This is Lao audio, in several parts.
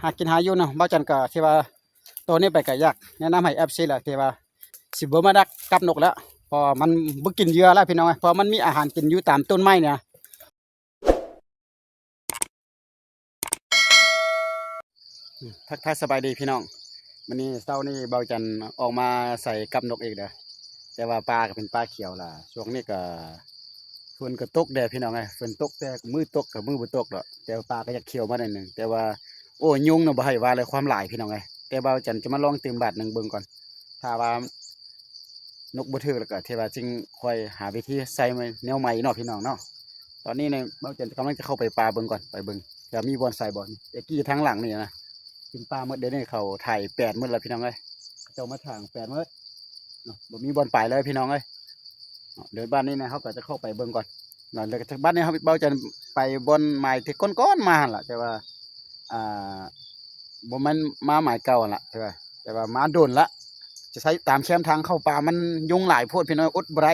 ຫາກິນຫາຢູ່ເນາະ. ບ່າວຈັນກໍທີ່ວ່າ ໂຕນີ້ໄປກໍຢາກແນະນຳໃຫ້ເອັຟຊີແຫຼະ ທີ່ວ່າຊິບໍ່ມາດັກກັບນົກແລ້ວ ເພາະວ່າມັນບໍ່ກິນເຫຍື່ອແລ້ວພີ່ນ້ອງເອີຍ ເພາະມັນມີອາຫານກິນຢູ່ຕາມຕົ້ນໄມ້ນີ້ນະ. ອືມ ທັກທາຍສະບາຍດີພີ່ນ້ອງ. ມື້ນີ້ເຊົ້ານີ້ບ່າວຈັນອອກມາໃສ່ກັບນົກອີກເດີ ແຕ່ວ່າປ່າກໍເປັນປ່າຂຽວລະ ຊ່ວງນີ້ກໍຝົນກໍຕົກແດ່ພີ່ນ້ອງເອີຍ. ຝົນຕົກແຕ່ມື້ຕົກກັບມື້ບໍ່ຕົກດອກ ແຕ່ວ່າປ່າກໍຢາກຂຽວມາໜ້ອຍໜຶ່ງ ແຕ່ວ່າ ໂອ້ ຍຸງນະບໍ່ໃຫ້ວ່າເລີຍ ຄວາມຫຼາຍພີ່ນ້ອງເອີຍ. ແຕ່ບ່າວຈັນຈະມາລອງຕື່ມບາດໜຶ່ງເບິ່ງກ່ອນ ຖ້າວ່ານົກບໍ່ຖືກແລ້ວກໍ ຖືວ່າຈຶ່ງຄ່ອຍຫາວິທີໃສ່ແນວໃໝ່ເນາະພີ່ນ້ອງເນາະ. ຕອນນີ້ນະ ບ່າວຈັນກຳລັງຈະເຂົ້າໄປປ່າເບິ່ງກ່ອນ ໄປເບິ່ງວ່າມີບ່ອນໃສ່ບໍ່. ແຕ່ກີ້ທາງຫຼັງນີ້ນະ ເປັນປ່າໝົດ ດຽວນີ້ເຂົາໄຖແປນໝົດແລ້ວພີ່ນ້ອງເອີຍ ເຂົາເຈົ້າມາຖາງແປນໝົດເນາະ ບໍ່ມີບ່ອນໄປເລີຍພີ່ນ້ອງເອີຍເນາະ. ດຽວບາດນີ້ນະ ເຮົາກໍຈະເຂົ້າໄປເບິ່ງກ່ອນເນາະ ແລ້ວກໍບາດນີ້ເຮົາ ບ່າວຈັນໄປບ່ອນໝາຍທີ່ກ່ອນໆມາຫັ້ນລະ ແຕ່ວ່າ ອ່າ ບໍ່ແມ່ນມາໝາຍເກົ່າຫັ້ນລະ ແຕ່ວ່າ ແຕ່ວ່າມາດົນລະ ຈະໃຊ້ຕາມແຄມທາງເຂົ້າປ່າ ມັນຍຸງຫຼາຍໂພດພີ່ນ້ອງ ອົດບໍ່ໄດ້.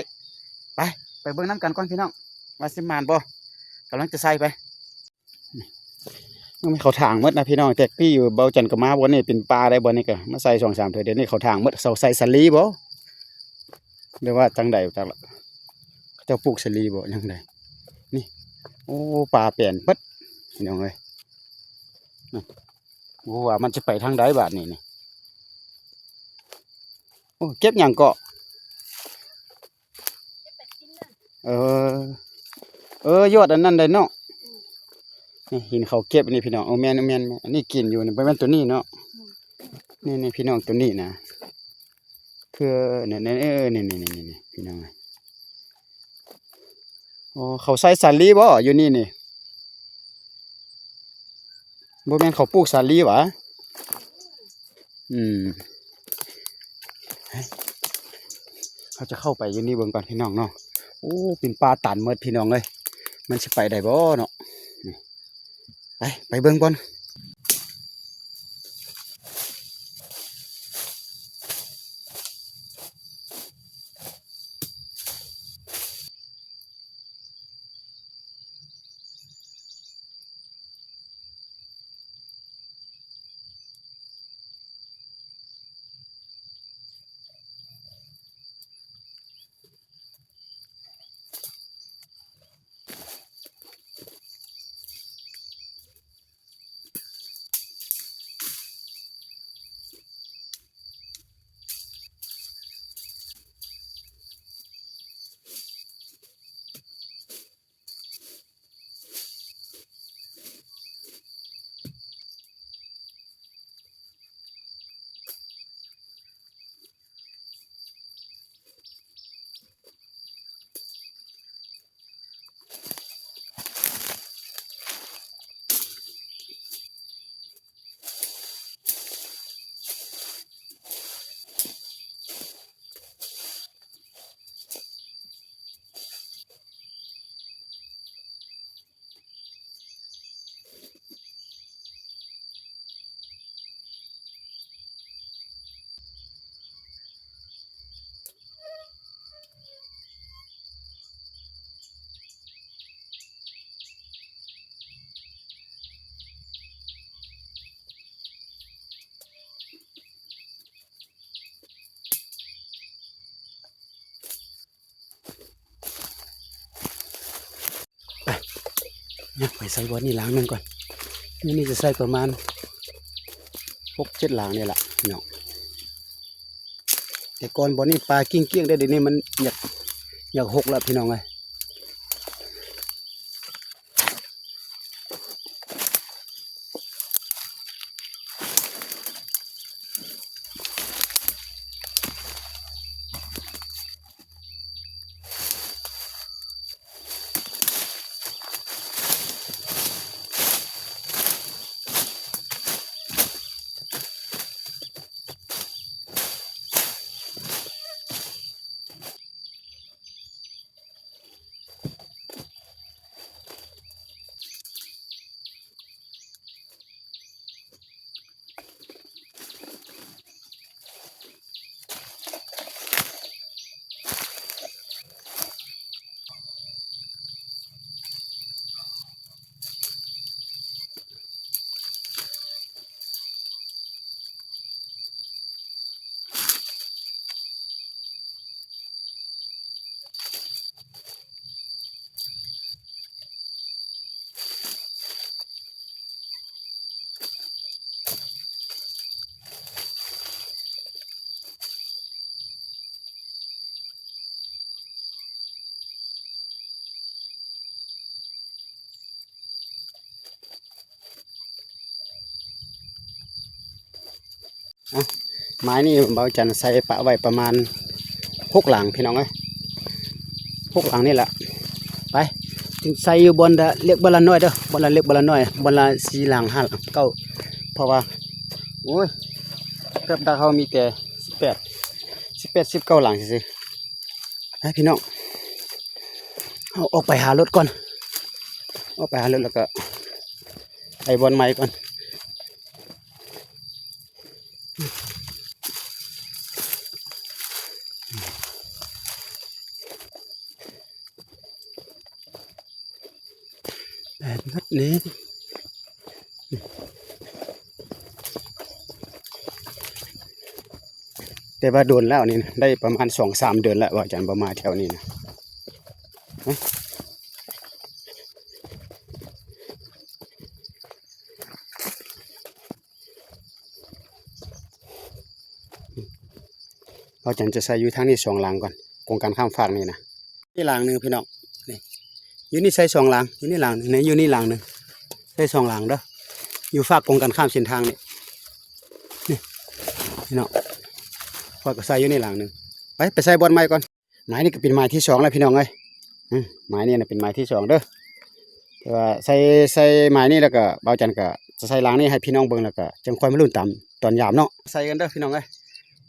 ໄປ ໄປເບິ່ງນຳກັນກ່ອນພີ່ນ້ອງ ວ່າຊິໝານບໍ່. ກຳລັງຈະໃສ່ໄປ ນີ້ ມັນເຂົາຖາງໝົດນະພີ່ນ້ອງ ແຕ່ກີ້ຢູ່ ບ່າວຈັນກໍມາບ່ອນນີ້ເປັນປ່າໄດ໋ ບ່ອນນີ້ກໍມາໃສ່ສອງສາມເທື່ອ ດຽວນີ້ເຂົາຖາງໝົດ. ເຂົາໃສ່ສາລີບໍ່ ຫຼືວ່າຈັ່ງໃດຈັກລະ ເຂົາເຈົ້າປູກສາລີບໍ່ ຈັ່ງໃດ. ນີ້ ໂອ້ ປ່າແປນໝົດພີ່ນ້ອງເອີຍ ນັ້ນ ບໍ່ຮູ້ວ່າມັນຈະໄປທາງໃດບາດນີ້ນີ້. ໂອ້ ເກັບຫຍັງເກາະ? ເອີ ເອີ ຍອດອັນນັ້ນໄດ໋ເນາະ. ນີ້ເຫັນເຂົາເກັບນີ້ພີ່ນ້ອງ ເອີ ແມ່ນ ແມ່ນ ແມ່ນ ອັນນີ້ກິນຢູ່ນີ້ ບໍ່ແມ່ນໂຕນີ້ເນາະ. ນີ້ ນີ້ພີ່ນ້ອງ ໂຕນີ້ນະ ຄື ນີ້ ນີ້ ເອີ ນີ້ໆໆໆ ພີ່ນ້ອງ. ອໍ ເຂົາໃສ່ສາລີບໍ່ຢູ່ນີ້ນີ້? ບໍ່ແມ່ນເຂົາປູກສາລີຫວາ? ອືມ ເຮົາຈະເຂົ້າໄປຢູ່ນີ້ເບິ່ງກ່ອນພີ່ນ້ອງເນາະ. ໂອ້ ເປັນປ່າຕັນໝົດພີ່ນ້ອງເອີຍ ມັນຊິໄປໄດ້ບໍ່ເນາະ? ໄປ ໄປເບິ່ງກ່ອນ. ໄປ ໄປໃສ່ບ່ອນນີ້ຫຼັງໜຶ່ງກ່ອນ. ນີ້ ນີ້ຈະໃສ່ປະມານຫົກເຈັດຫຼັງນີ້ລະພີ່ນ້ອງ. ແຕ່ກ່ອນບ່ອນນີ້ປ່າກ້ຽງໆ ແຕ່ດຽວນີ້ມັນຢາກ ຢາກຮົກລະພີ່ນ້ອງເອີຍ. ນີ້ ເອົ້າ ໝາຍນີ້ບ່າວຈັນໃສ່ປະໄວ້ປະມານຫົກຫຼັງພີ່ນ້ອງເອີຍ ຫົກຫຼັງນີ້ລະ ໄປ ໃສ່ຢູ່ບ່ອນລະເລັກບ່ອນລະນ້ອຍເດີ ບ່ອນລະເລັກບ່ອນລະນ້ອຍ ບ່ອນລະສີ່ຫຼັງຫ້າຫຼັງເກົ້າ ເພາະວ່າ ໂອ້ຍ ເກືອບດັກເຮົາມີແຕ່ສິບແປດ ສິບແປດ ສິບເກົ້າຫຼັງຊື່ໆ ໄປພີ່ນ້ອງ ເຮົາອອກໄປຫາລົດກ່ອນ ອອກໄປຫາລົດແລ້ວກໍໄປບ່ອນໃໝ່ກ່ອນ. ແປດໝົດນີ້ ແຕ່ວ່າດົນແລ້ວນີ້ນະ ໄດ້ປະມານສອງສາມເດືອນແລ້ວ ວ່າຈັນບໍ່ມາແຖວນີ້ນະ. ເຮົາຈັ່ງຈະໃສ່ຢູ່ທາງນີ້ສອງຫຼັງກ່ອນ ກົງກັນຂ້າມຟາກນີ້ນະ ນີ້ຫຼັງໜຶ່ງພີ່ນ້ອງ ນີ້ ຢູ່ນີ້ໃສ່ສອງຫຼັງ ຢູ່ນີ້ຫຼັງໜຶ່ງ ນີ້ຢູ່ນີ້ຫຼັງໜຶ່ງ ໃສ່ສອງຫຼັງເດີ ຢູ່ຟາກກົງກັນຂ້າມເສັ້ນທາງນີ້ ນີ້ພີ່ນ້ອງ ຂ້ອຍກໍໃສ່ຢູ່ນີ້ຫຼັງໜຶ່ງ ໄປ ໄປໃສ່ບ່ອນໃໝ່ກ່ອນ. ໝາຍນີ້ກໍເປັນໝາຍທີສອງແລ້ວພີ່ນ້ອງເອີຍ ອືມ ໝາຍນີ້ນະເປັນໝາຍທີສອງເດີ ແຕ່ວ່າໃສ່ ໃສ່ໝາຍນີ້ແລ້ວກໍ ບ່າວຈັນກໍຈະໃສ່ຫຼັງນີ້ໃຫ້ພີ່ນ້ອງເບິ່ງ ແລ້ວກໍຈັ່ງຄ່ອຍມາລຸ້ນຕາມຕອນຍາມເນາະ ໃສ່ກັນເດີພີ່ນ້ອງເອີຍ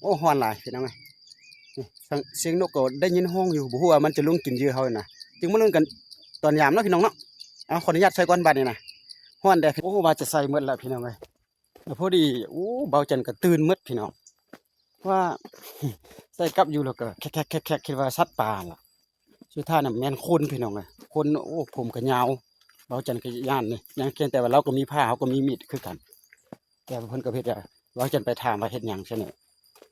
ໂອ້ ຮ້ອນຫຼາຍພີ່ນ້ອງເອີຍ ນີ້ ສຽງ ສຽງນົກກໍໄດ້ຍິນຮ້ອງຢູ່ ບໍ່ຮູ້ວ່າມັນຈະລົງກິນເຫຍື່ອເຮົານະ ຈຶ່ງມາລຸ້ນກັນຕອນຍາມເນາະພີ່ນ້ອງເນາະ ເອົາ ຂໍອະນຸຍາດໃສ່ກ່ອນບາດນີ້ນະ ຮ້ອນແດ່ ໂອ້ ວ່າຈະໃສ່ໝົດແລ້ວພີ່ນ້ອງເອີຍ. ແລ້ວພໍດີ ໂອ້ ບ່າວຈັນກໍຕື່ນໝົດພີ່ນ້ອງ ວ່າໃສ່ກັບຢູ່ແລ້ວກໍແຄກໆໆໆ ຄິດວ່າສັດປ່າຫັ້ນລະ ສຸດທ້າຍນະແມ່ນຄົນພີ່ນ້ອງເອີຍ ຄົນ ໂອ້ ຜົມກໍຍາວ ບ່າວຈັນກໍຢ້ານນີ້ ຍັງ ພຽງແຕ່ວ່າລາວກໍມີພ້າ ເຮົາກໍມີມີດຄືກັນ ແຕ່ວ່າເພິ່ນກໍເຮັດ ບ່າວຈັນໄປຖາມວ່າເຮັດຫຍັງຊັ້ນ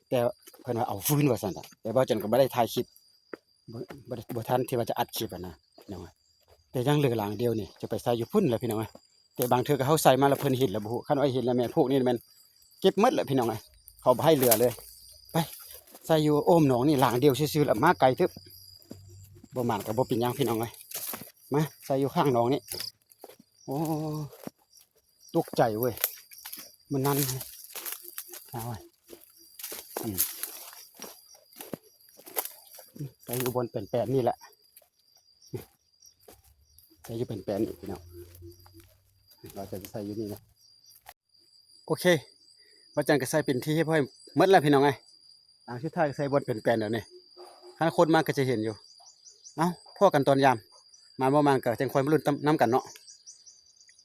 ແຕ່ເພິ່ນວ່າເອົາຟືນວ່າຊັ້ນ ແຕ່ບ່າວຈັນກໍບໍ່ໄດ້ຖ່າຍຄລິບ ບໍ່ ບໍ່ ບໍ່ທັນທີ່ວ່າຈະອັດຄລິບຫັ້ນນະພີ່ນ້ອງ ແຕ່ຍັງເຫຼືອຫຼັງດຽວນີ້ ຈະໄປໃສ່ຢູ່ພຸ້ນແຫຼະພີ່ນ້ອງເອີຍ ແຕ່ບາງເທື່ອກໍເຮົາໃສ່ມາແລ້ວເພິ່ນເຫັນແລ້ວບໍ່ຮູ້ ຄັນວ່າເຫັນແລ້ວແມ່ນພວກນີ້ແມ່ນເກັບໝົດແຫຼະພີ່ນ້ອງເອີຍ ເຂົາບໍ່ໃຫ້ເຫຼືອເລີຍ ໄປໃສ່ຢູ່ອ້ອມໜອງນີ້ຫຼັງດຽວຊື່ໆ ລະມາໄກເຕີບ ບໍ່ໝານກໍບໍ່ເປັນຫຍັງພີ່ນ້ອງເອີຍ ມາໃສ່ຢູ່ຂ້າງໜອງນີ້ ໂອ້ ຕົກໃຈເວີຍ ມັນນັ້ນ ເອົາໄວ້ ອືມ ໃສ່ຢູ່ບ່ອນແປນໆ ນີ້ແຫຼະ ໃສ່ຢູ່ແປນໆ ນີ້ພີ່ນ້ອງ ເຮົາຈະໃສ່ຢູ່ນີ້ນະ ໂອເຄ ບ່າວຈັນກໍໃສ່ເປັນທີ່ຮຽບຮ້ອຍໝົດແລ້ວພີ່ນ້ອງເອີຍ ຫຼັງສຸດທ້າຍກໍໃສ່ບ່ອນແປນໆ ແບບນີ້ ຄັນຄົນມາກໍຈະເຫັນຢູ່ ເອົ້າ ພໍ້ກັນຕອນຍາມ ມານບໍ່ມານກໍຈັ່ງຄ່ອຍມາລຸ້ນນຳກັນເນາະ ສ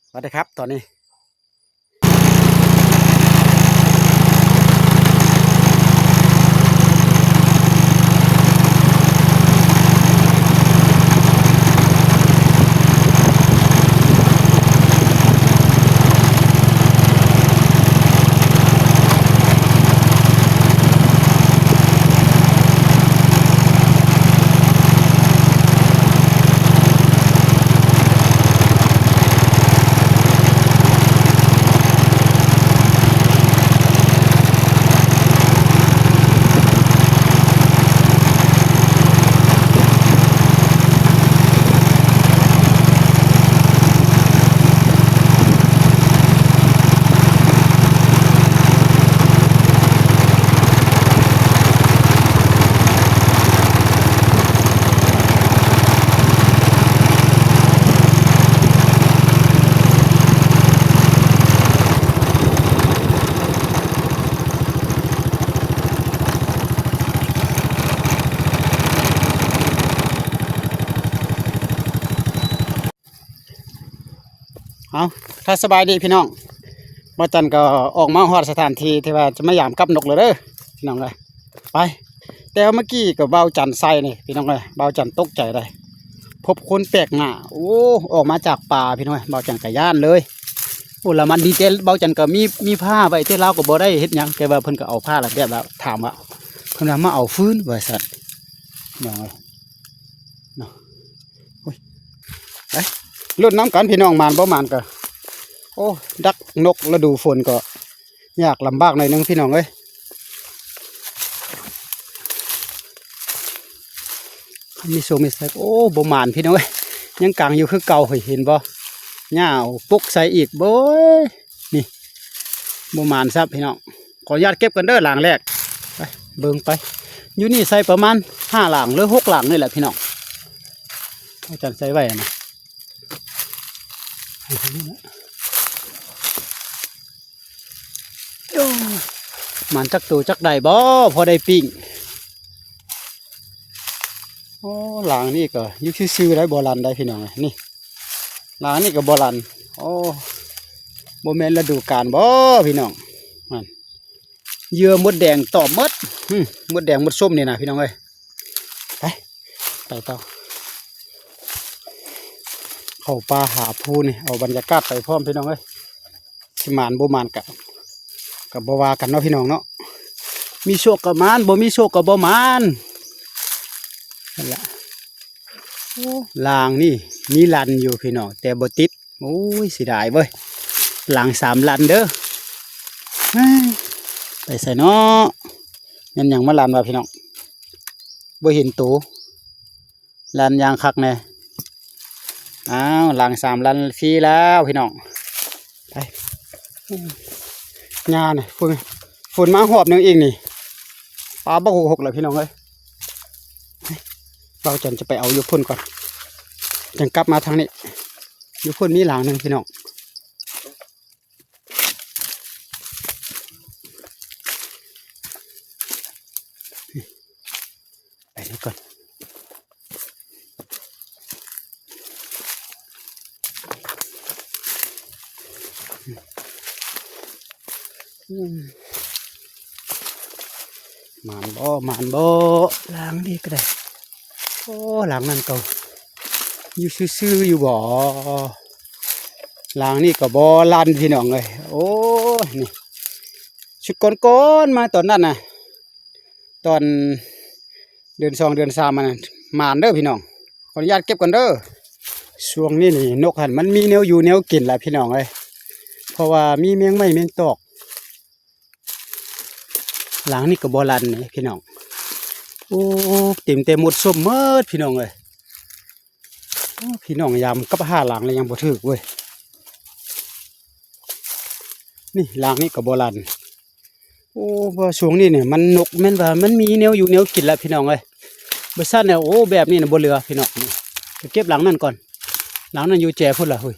ະຫວັດດີຄັບ ຕອນນີ້. ເອົາ ທັກສະບາຍດີພີ່ນ້ອງ ບ່າວຈັນກໍອອກມາຮອດສະຖານທີ່ທີ່ວ່າຈະມາຢາມກັບນົກແລ້ວເດີພີ່ນ້ອງເອີຍ ໄປ ແຕ່ວ່າເມື່ອກີ້ກໍບ່າວຈັນໃສ່ນີ້ພີ່ນ້ອງເອີຍ ບ່າວຈັນຕົກໃຈໄດ໋ ພົບຄົນແປກໜ້າ ໂອ້ ອອກມາຈາກປ່າພີ່ນ້ອງເອີຍ ບ່າວຈັນກໍຢ້ານເລີຍ ໂອ້ ລະມັນດີແຕ່ບ່າວຈັນກໍມີ ມີຜ້າໄວ້ ແຕ່ລາວກໍບໍ່ໄດ້ເຮັດຫຍັງ ແຕ່ວ່າເພິ່ນກໍເອົາຜ້າລະແບບວ່າ ຖາມວ່າ ເພິ່ນວ່າມາເອົາຟືນວ່າຊັ້ນ ພີ່ນ້ອງເອີຍ ເນາະ ໂອ້ຍ ໄປ ລຸ້ນນຳກັນພີ່ນ້ອງ ໝານບໍ່ໝານກໍ ໂອ້ ດັກນົກລະດູຝົນກໍຍາກລຳບາກໜ້ອຍໜຶ່ງພີ່ນ້ອງເອີຍ ມີໂຊກມີໄຊ ໂອ້ ບໍ່ໝານພີ່ນ້ອງເອີຍ ຍັງກາງຢູ່ຄືເກົ່າ ເຫັນບໍ່ ຫຍ້າປົກໃສ່ອີກ ໂອ້ຍ ນີ້ ບໍ່ໝານຊ້ຳພີ່ນ້ອງ ຂໍອະນຸຍາດເກັບກ່ອນເດີ ຫຼັງແລກ. ໄປເບິ່ງໄປ ຢູ່ນີ້ໃສ່ປະມານຫ້າຫຼັງ ຫຼື ຫົກຫຼັງນີ້ແຫຼະພີ່ນ້ອງ. ອາຈານໃສ່ໄວ້ຫັ້ນນະ. ໂອ້ຍ ໝານຈັກໂຕຈັກໄດ້ບໍ່ ພໍໄດ້ປີ້ງ. ໂອ້ ຫຼັງນີ້ກໍຢູ່ຊື່ໆໄດ໋ ບໍ່ລັ່ນໄດ໋ພີ່ນ້ອງເອີຍ. ນີ້ ຫຼັງນີ້ກໍບໍ່ລັ່ນ. ໂອ້ ບໍ່ແມ່ນລະດູການບໍ່ພີ່ນ້ອງ. ນັ້ນ ເຫຍື່ອມົດແດງຕອບໝົດ. ຫຶ ມົດແດງມົດສົ້ມນີ້ນະພີ່ນ້ອງເອີຍ. ໄປ ໄປຕໍ່ ເຂົ້າປ່າຫາພູນີ້ ເອົາບັນຍາກາດໄປພ້ອມພີ່ນ້ອງເອີຍ. ຊິໝານບໍ່ໝານກະ ກະບໍ່ວ່າກັນເນາະພີ່ນ້ອງເນາະ. ມີໂຊກກະໝານ ບໍ່ມີໂຊກກະບໍ່ໝານ. ນັ້ນລະ ໂອ້ ຫຼັງນີ້ມີລັ່ນຢູ່ພີ່ນ້ອງ ແຕ່ບໍ່ຕິດ. ໂອ້ຍ ເສຍດາຍເວີຍ ຫຼັງສາມລັ່ນເດີ. ເຮີ້ຍ ໄປໃສເນາະ ແມ່ນຫຍັງມາລັ່ນວະພີ່ນ້ອງ ບໍ່ເຫັນໂຕ. ລັ່ນຢ່າງຄັກແນ່. ອ້າວ ຫຼັງສາມລັ່ນຟຣີແລ້ວພີ່ນ້ອງ. ໄປ ຫຍ້ານີ້ ຝົນ ຝົນມາຮອບໜຶ່ງອີກນີ້ ປາບັກຫົກໆແລ້ວພີ່ນ້ອງເອີຍ. ເຮົາຈັ່ງຈະໄປເອົາຢູ່ພຸ້ນກ່ອນ ຈັ່ງກັບມາທາງນີ້. ຢູ່ພຸ້ນມີຫຼັງໜຶ່ງພີ່ນ້ອງ. ໄປນີ້ກ່ອນ. ໝານບໍ່ ໝານບໍ່ ຫຼັງນີ້ກໍໄດ້. ໂອ້ ຫຼັງນັ້ນກໍຢູ່ຊື່ໆຢູ່ບໍ່. ຫຼັງນີ້ກໍບໍ່ລັ່ນພີ່ນ້ອງເອີຍ. ໂອ້ຍ ນີ້ ຊຸດກ່ອນໆມາຕອນນັ້ນນະ ຕອນເດືອນສອງເດືອນສາມຫັ້ນນະ ໝານເດີພີ່ນ້ອງ. ຂໍອະນຸຍາດເກັບກ່ອນເດີ. ຊ່ວງນີ້ນີ້ນົກຫັ້ນມັນມີແນວຢູ່ແນວກິນລະພີ່ນ້ອງເອີຍ ເພາະວ່າມີແມງໄມ້ແມງຕອກ. ຫຼັງນີ້ກໍບໍ່ລັ່ນເດ້ພີ່ນ້ອງ. ໂອ້ ເຕັມແຕ່ມົດສົ້ມໝົດພີ່ນ້ອງເອີຍ. ໂອ້ ພີ່ນ້ອງ ຍາມກັບຫາຫຼັງແລ້ວຍັງບໍ່ຖືກເວີຍ. ນີ້ຫຼັງນີ້ກໍບໍ່ລັ່ນ. ໂອ້ ເພາະວ່າຊ່ວງນີ້ນີ້ມັນ ນົກແມ່ນວ່າມັນມີແນວຢູ່ແນວກິນລະພີ່ນ້ອງເອີຍ. ບໍ່ຊັ້ນແລ້ວ ໂອ້ ແບບນີ້ນະບໍ່ເຫຼືອພີ່ນ້ອງ. ໄປເກັບຫຼັງນັ້ນກ່ອນ ຫຼັງນັ້ນຢູ່ແຈພຸ້ນລະ. ຫຸ້ຍ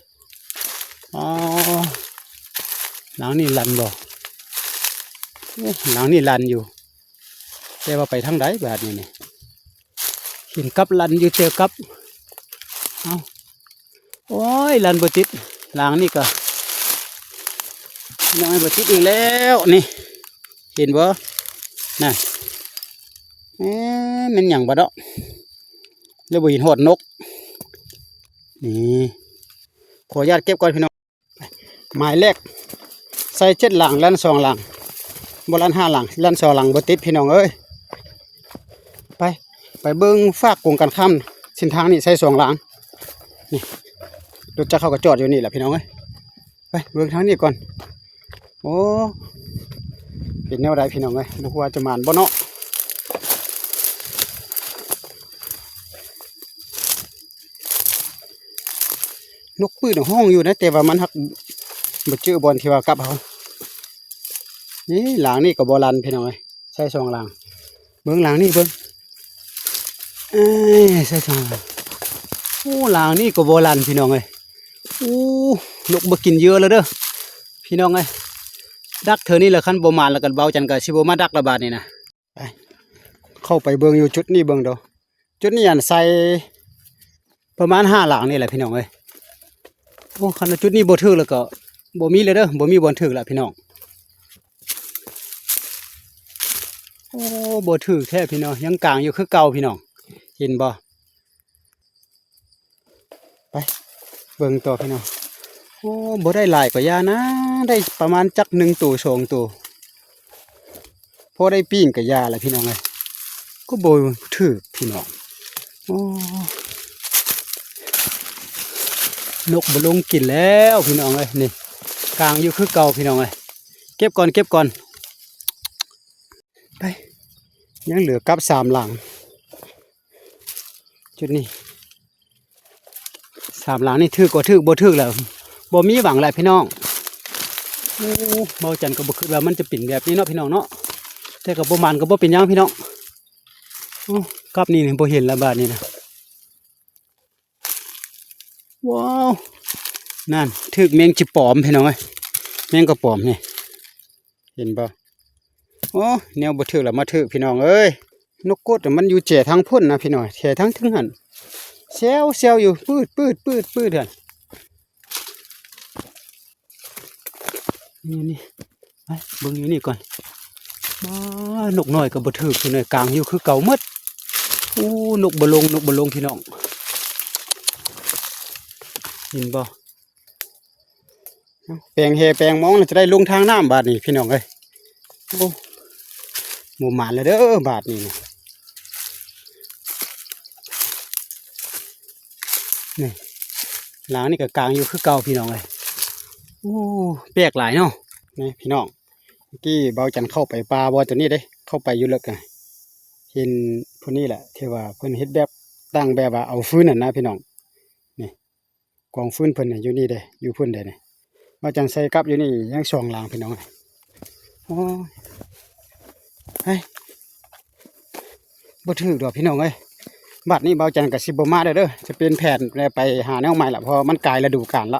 ອໍ ຫຼັງນີ້ລັ່ນບໍ່? ໂອ້ ຫຼັງນີ້ລັ່ນຢູ່ ແຕ່ວ່າໄປທາງໃດບາດນີ້ນີ້? ເຫັນກັບລັ່ນຢູ່ແຕ່ກັບ. ເອົ້າ ໂອ້ຍ ລັ່ນບໍ່ຕິດ. ຫຼັງນີ້ກໍຍັງບໍ່ຕິດອີກແລ້ວນີ້. ເຫັນບໍ່? ນັ້ນ ເອີ ແມ່ນຫຍັງບາດເນາະ ແລ້ວບໍ່ເຫັນຮອດນົກ. ນີ້ ຂໍອະນຸຍາດເກັບກ່ອນພີ່ນ້ອງ. ໝາຍແລກ ໃສ່ເຈັດຫຼັງ ລັ່ນສອງຫຼັງ ບໍ່ລັ່ນຫ້າຫຼັງ ລັ່ນສອງຫຼັງບໍ່ຕິດພີ່ນ້ອງເອີຍ. ໄປ ໄປເບິ່ງຟາກກົງກັນຂ້າມເສັ້ນທາງນີ້ ໃສ່ສອງຫຼັງ. ນີ້ ລົດຈັກເຂົາກໍຈອດຢູ່ນີ້ແຫຼະພີ່ນ້ອງເອີຍ. ໄປເບິ່ງທາງນີ້ກ່ອນ. ໂອ້ ເປັນແນວໃດພີ່ນ້ອງເອີຍ ບໍ່ຮູ້ວ່າຈະໝານບໍ່ເນາະ. ນົກປືນຮ້ອງຢູ່ນະ ແຕ່ວ່າມັນຮັກບໍ່ເຈີບ່ອນທີ່ວ່າກັບເຮົາ. ນີ້ຫຼັງນີ້ກໍບໍ່ລັ່ນພີ່ນ້ອງເອີຍ ໃສ່ສອງຫຼັງ. ເບິ່ງຫຼັງນີ້ເບິ່ງ ເອີ ໃສ່ສອງຫຼັງ. ໂອ້ ຫຼັງນີ້ກໍບໍ່ລັ່ນພີ່ນ້ອງເອີຍ. ໂອ້ ນົກມາກິນເຫຍື່ອແລ້ວເດີພີ່ນ້ອງເອີຍ. ດັກເທື່ອນີ້ລະ ຄັນບໍ່ໝານລະກັນ ເບົາຈັນກໍຊິບໍ່ມາດັກລະບາດນີ້ນະ. ໄປ ເຂົ້າໄປເບິ່ງຢູ່ຈຸດນີ້ເບິ່ງເດີ. ຈຸດນີ້ອັນໃສ່ປະມານຫ້າຫຼັງນີ້ແຫຼະພີ່ນ້ອງເອີຍ. ໂອ້ ຄັນວ່າຈຸດນີ້ບໍ່ຖືກແລ້ວກໍບໍ່ມີແລ້ວເດີ ບໍ່ມີບ່ອນຖືກລະພີ່ນ້ອງ. ໂອ້ ບໍ່ຖືກແທ້ພີ່ນ້ອງ ຍັງກາງຢູ່ຄືເກົ່າພີ່ນ້ອງ ເຫັນບໍ່? ໄປເບິ່ງຕໍ່ພີ່ນ້ອງ. ໂອ້ ບໍ່ໄດ້ຫຼາຍກໍຢ່ານະ ໄດ້ປະມານຈັກໜຶ່ງໂຕສອງໂຕ ພໍໄດ້ປີ້ງກໍຢ່າລະພີ່ນ້ອງເອີຍ. ກໍບໍ່ຖືກພີ່ນ້ອງ. ໂອ້ ນົກບໍ່ລົງກິນແລ້ວພີ່ນ້ອງເອີຍ. ນີ້ ກາງຢູ່ຄືເກົ່າພີ່ນ້ອງເອີຍ. ເກັບກ່ອນ ເກັບກ່ອນ. ໄປ ຍັງເຫຼືອກັບສາມຫຼັງ. ຈຸດນີ້ ສາມຫຼັງນີ້ຖືກກໍຖືກ ບໍ່ຖືກແລ້ວ ບໍ່ມີຫວັງແຫຼະພີ່ນ້ອງ. ໂອ້ ເບົາຈັນກໍບໍ່ຄິດວ່າມັນຈະເປັນແບບນີ້ເນາະພີ່ນ້ອງເນາະ ແຕ່ກໍບໍ່ໝານກໍບໍ່ເປັນຫຍັງພີ່ນ້ອງ. ໂອ້ ກັບນີ້ນີ້ບໍ່ເຫັນລະບາດນີ້ນະ. ວ້າວ ນັ້ນ ຖືກແມງຈີປອມພີ່ນ້ອງເອີຍ ແມງກະປອມນີ້ ເຫັນບໍ່? ໂອ້ ແນວບໍ່ຖືກລະມາຖືກພີ່ນ້ອງເອີຍ. ນົກກົດມັນຢູ່ແຈທາງພຸ້ນນະພີ່ນ້ອງ ແຈທາງເທິງຫັ້ນ ແຊວໆຢູ່ ປືດໆໆໆຫັ້ນ. ນີ້ ນີ້ ໄປເບິ່ງຢູ່ນີ້ກ່ອນ. ວ້າ ນົກນ້ອຍກໍບໍ່ຖືກພີ່ນ້ອງ ກາງຢູ່ຄືເກົ່າໝົດ. ໂອ້ ນົກບໍ່ລົງ ນົກບໍ່ລົງພີ່ນ້ອງ ເຫັນບໍ່? ແປງແຮ່ແປງມອງ ແລ້ວຈະໄດ້ລົງທາງນ້ຳບາດນີ້ພີ່ນ້ອງເອີຍ. ໂອ້ ບໍ່ໝານແລ້ວເດີບາດນີ້ນະ. ນີ້ ລາງນີ້ກໍກາງຢູ່ຄືເກົ່າພີ່ນ້ອງເອີຍ. ໂອ້ ແປກຫຼາຍເນາະ ນີ້ພີ່ນ້ອງ. ເມື່ອກີ້ເບົາຈັນເຂົ້າໄປປ່າບໍ່ຕົວນີ້ເດ້ ເຂົ້າໄປຢູ່ເລິກ ເຫັນຜູ້ນີ້ແຫຼະ ທີ່ວ່າເພິ່ນເຮັດແບບຕັ້ງແບບວ່າເອົາຟືນຫັ້ນນະພີ່ນ້ອງ. ນີ້ ກອງຟືນເພິ່ນນະ ຢູ່ນີ້ເດ້ ຢູ່ພຸ້ນເດ້ນີ້. ເບົາຈັນໃສ່ກັບຢູ່ນີ້ຍັງສອງຫຼັງພີ່ນ້ອງ. ໂອ້ຍ ເຮີ້ຍ ບໍ່ຖືກດອກພີ່ນ້ອງເອີຍ. ບາດນີ້ເບົາຈັນກໍຊິບໍ່ມາແລ້ວເດີ ຈະປ່ຽນແຜນແລ້ວ ໄປຫາແນວໃໝ່ລະ ເພາະວ່າມັນກາຍລະດູການລະ.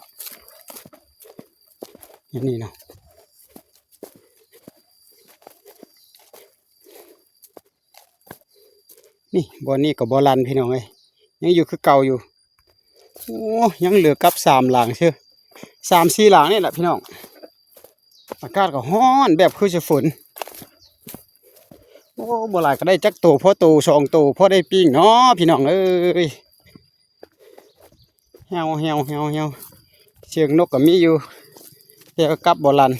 ອັນນີ້ເນາະ ນີ້ ບ່ອນນີ້ກໍບໍ່ລັ່ນພີ່ນ້ອງເອີຍ ຍັງຢູ່ຄືເກົ່າຢູ່. ໂອ້ ຍັງເຫຼືອກັບສາມຫຼັງຊື່ ສາມສີ່ຫຼັງນີ້ແຫຼະພີ່ນ້ອງ. ອາກາດກໍຮ້ອນແບບຄືຊິຝົນ. ໂອ້ ບໍ່ຫຼາຍກໍໄດ້ຈັກໂຕ ພໍໂຕສອງໂຕ ພໍໄດ້ປີ້ງເນາະພີ່ນ້ອງເອີຍ. ແຮວໆໆໆ ສຽງນົກກໍມີຢູ່ ແຕ່ກໍກັບບໍ່ລັ່ນ.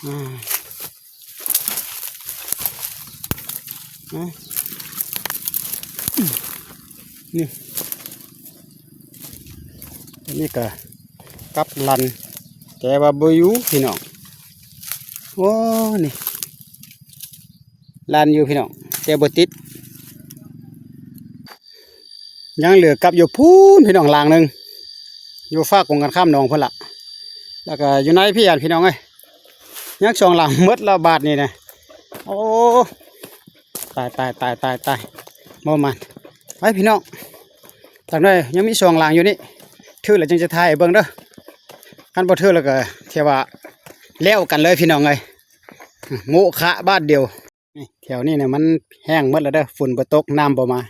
ອ່າ ນີ້ ອັນນີ້ກໍກັບລັ່ນ ແຕ່ວ່າບໍ່ຢູ່ພີ່ນ້ອງ. ໂອ້ ນີ້ ລັ່ນຢູ່ພີ່ນ້ອງ ແຕ່ບໍ່ຕິດ. ຍັງເຫຼືອກັບຢູ່ພຸ້ນພີ່ນ້ອງ ຫຼັງໜຶ່ງ ຢູ່ຟາກກົງກັນຂ້າມໜອງພຸ້ນລະ ແລ້ວກໍຢູ່ໃນພີ້ຫັ້ນພີ່ນ້ອງເອີຍ. ຍັງສອງຫຼັງໝົດແລ້ວບາດນີ້ນະ. ໂອ້ ຕາຍໆໆໆໆ ບໍ່ໝານ. ໄປພີ່ນ້ອງ ຈັກໜ້ອຍ ຍັງມີສອງຫຼັງຢູ່ນີ້ ຖືກແລ້ວຈຶ່ງຈະຖ່າຍໃຫ້ເບິ່ງເດີ. ຄັນບໍ່ຖືກແລ້ວກໍຖືວ່າແລ້ວກັນເລີຍພີ່ນ້ອງເອີຍ ໂມະຄະບາດດຽວ. ນີ້ ແຖວນີ້ນະມັນແຫ້ງໝົດແລ້ວເດີ ຝົນບໍ່ຕົກ ນ້ຳບໍ່ມາ.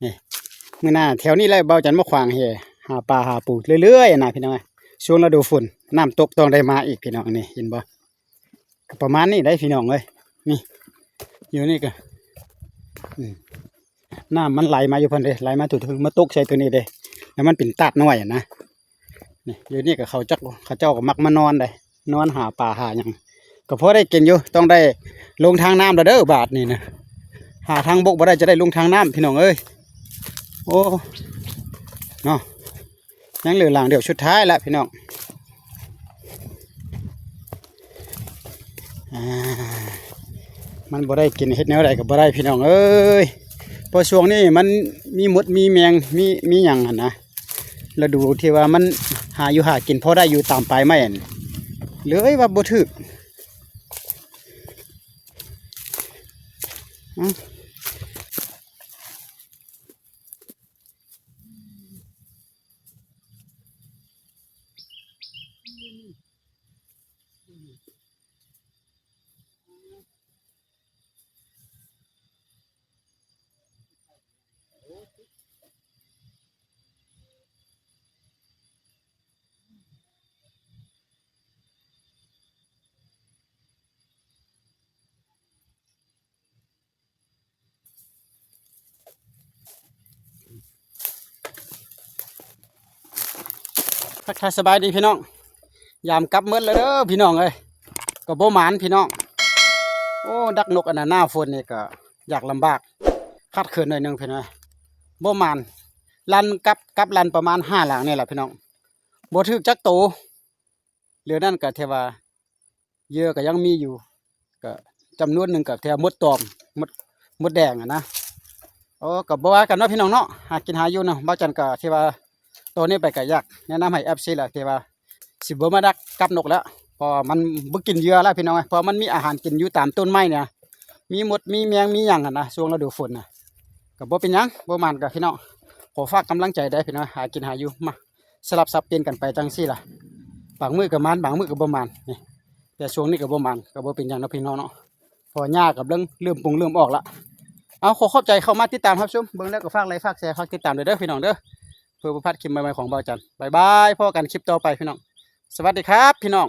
ນີ້ ມື້ໜ້າແຖວນີ້ແຫຼະ ເບົາຈັນມາຂວາງແຫ ຫາປາຫາປູເລື້ອຍໆນະພີ່ນ້ອງ. ຊ່ວງລະດູຝົນ ນ້ຳຕົກຕ້ອງໄດ້ມາອີກພີ່ນ້ອງ. ນີ້ ເຫັນບໍ່? ກໍປະມານນີ້ໄດ໋ພີ່ນ້ອງເອີຍ. ນີ້ ຢູ່ນີ້ກໍ ອືມ ນ້ຳມັນໄຫຼມາຢູ່ພຸ້ນເດ້ ໄຫຼມາທຸກເທິງ ມາຕົກໃສ່ຕົວນີ້ເດ້ ແລ້ວມັນເປັນຕາດນ້ອຍຫັ້ນນະ. ນີ້ ຢູ່ນີ້ກໍເຂົາຈັກ ເຂົາເຈົ້າກໍມັກມານອນໄດ໋ ນອນຫາປາຫາຫຍັງ ກໍພໍໄດ້ກິນຢູ່. ຕ້ອງໄດ້ລົງທາງນ້ຳແລ້ວເດີບາດນີ້ນະ ຫາທາງບົກບໍ່ໄດ້ ຈະໄດ້ລົງທາງນ້ຳພີ່ນ້ອງເອີຍ. ໂອ້ ເນາະ ຍັງເຫຼືອຫຼັງດຽວສຸດທ້າຍລະພີ່ນ້ອງ. ອ່າ ມັນບໍ່ໄດ້ກິນ ເຮັດແນວໃດກໍບໍ່ໄດ້ພີ່ນ້ອງເອີຍ. ເພາະຊ່ວງນີ້ມັນມີມົດມີແມງ ມີ ມີຫຍັງຫັ້ນນະ ລະດູທີ່ວ່າມັນຫາຢູ່ຫາກິນພໍໄດ້ຢູ່ຕາມປາຍໄມ້ຫັ້ນ ເລີຍວ່າບໍ່ຖືກ. ທັກທາຍສະບາຍດີພີ່ນ້ອງ ຍາມກັບໝົດແລ້ວເດີພີ່ນ້ອງເອີຍ. ກໍບໍ່ໝານພີ່ນ້ອງ. ໂອ້ ດັກນົກອັນນັ້ນ ໜ້າຝົນນີ້ກໍຍາກລຳບາກ ຂາດເຂີນໜ້ອຍໜຶ່ງພີ່ນ້ອງ ບໍ່ໝານ. ລັ່ນກັບ ກັບລັ່ນປະມານຫ້າຫຼັງນີ້ແຫຼະພີ່ນ້ອງ ບໍ່ຖືກຈັກໂຕ. ເຫຼືອນັ້ນກໍຖືວ່າເຫຍື່ອກໍຍັງມີຢູ່ ກໍຈຳນວນໜຶ່ງກໍຖືວ່າມົດຕອມ ມົດ ມົດແດງຫັ້ນນະ. ໂອ້ ກໍບໍ່ວ່າກັນເນາະພີ່ນ້ອງເນາະ ຫາກິນຫາຢູ່ເນາະ. ບ່າວຈັນກໍຖືວ່າ ຕອນນີ້ໄປກໍຢາກແນະນຳໃຫ້ເອັຟຊີລະ ທີ່ວ່າ ຊິບໍ່ມາດັກກັບນົກແລ້ວ ເພາະວ່າມັນບໍ່ກິນເຫຍື່ອແລ້ວພີ່ນ້ອງເອີຍ ເພາະມັນມີອາຫານກິນຢູ່ຕາມຕົ້ນໄມ້ນີ້ ມີມົດມີແມງມີຫຍັງຫັ້ນນະ ຊ່ວງລະດູຝົນນະ ກໍບໍ່ເປັນຫຍັງ ບໍ່ໝານກໍພີ່ນ້ອງ ຂໍຝາກກຳລັງໃຈເດີ້ພີ່ນ້ອງ ຫາກິນຫາຢູ່ ມາສະຫຼັບສັບປ່ຽນກັນໄປຈັ່ງຊີ້ລະ ບາງມື້ກໍໝານ ບາງມື້ກໍບໍ່ໝານນີ້ ແຕ່ຊ່ວງນີ້ກໍບໍ່ໝານ ກໍບໍ່ເປັນຫຍັງເນາະພີ່ນ້ອງເນາະ ເພາະຫຍ້າກໍເລີ່ມ ເລີ່ມປຸງເລີ່ມອອກລະ ເອົາ ຂໍຂອບໃຈເຂົ້າມາຕິດຕາມຮັບຊົມ ເບິ່ງແລ້ວກໍຝາກໄລຄ໌ ຝາກແຊ ຝາກຕິດຕາມເດີ້ພີ່ນ້ອງເດີ້ ເພື່ອບໍ່ພາດຄລິບໃໝ່ໆຂອງບ່າວຈັນ ບາຍບາຍ ພໍ້ກັນຄລິບຕໍ່ໄປພີ່ນ້ອງ ສະຫວັດດີຄັບພີ່ນ້ອງ.